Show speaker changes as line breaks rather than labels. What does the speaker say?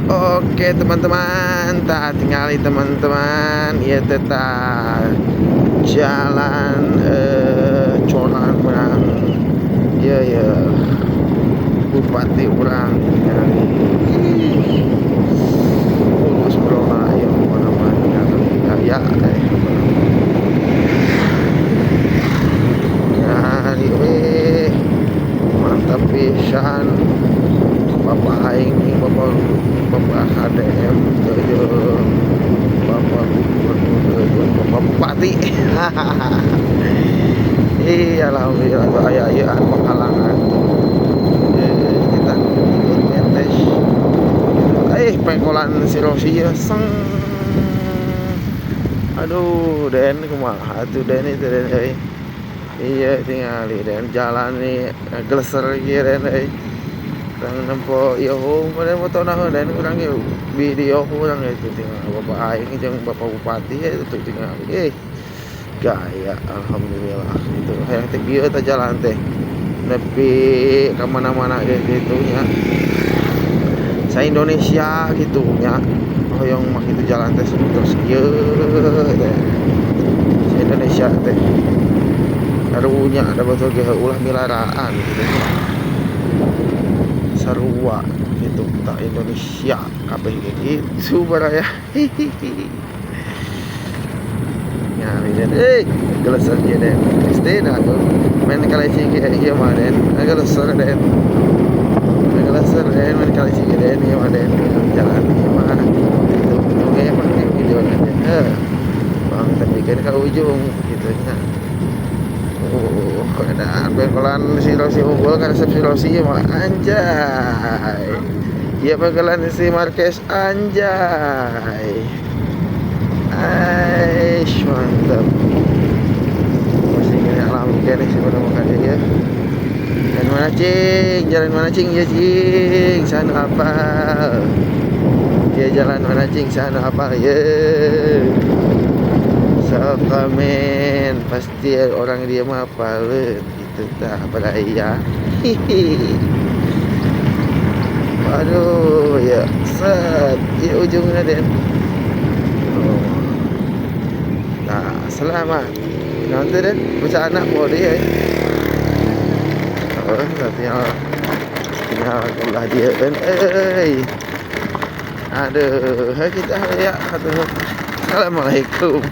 Oke teman-teman, tak tinggali teman-teman, ieu teh tah jalan coran urang, ieu ye bupati urang tingali. Ih, mulus bro, ieu pokona mah tingali gaya tingali we, mantap pisan. Bapak aing, bapak bapak KDM jeung bapak gubernur jeung bapak bupati. Ih, alhamdulillah tuh aya ieu penghalangan. Kita ikut ngetes. Pengkolan si Rossi ya seng. Aduh, Den kumaha atuh Den itu Den euy. Iya tingali Den jalan nih geleser kieu Den euy. Urang nempo ieu hungkul motona Den, urang ge video urang itu tinggal bapak aing jeung bapak bupati itu tinggal. Gaya alhamdulillah itu hayang teh kieu teh jalan teh nepi ka mana-mana ge kitu nya. Sa Indonesia gitu nya. Hoyong mah kitu jalan teh terus kieu teh. Sa Indonesia teh. Karunya ada betul ge ulah milaraan gitu. Sarua gitu tak Indonesia kabeh ge gitu baraya. Hihihi. Nyari Den, geleser ieu Den. Kristina tuh main kaleci ge ieu mah Den. Geleser Den. Geleser Den main kaleci ge Den ieu mah Den. Jalan ieu mah gitu. Ujungnya mah video Den. Heuh. Bang tepikeun ka ujung gitu nya. Oh, edan pengkolan si Rossi unggul kan resep si Rossi mah anjay. Ieu pengkolan si Marquez anjay. Aish, mantap. Masih gini alam kene sih pada makan ya. Jalan mana cing? Jalan mana cing? Ya cing, sana apa? Ya jalan mana cing? Sana apa? Ya. Sok komen, pasti orang dia mah hafaleun gitu tah baraya. Hihi. Aduh, ya set, ya ujungnya Den. Oh. Nah, selamat. Nanti Den, bisa anak boleh ya. Oh, tinggal tinggal belah dia kan. Eh. Aduh, kita ya. Assalamualaikum.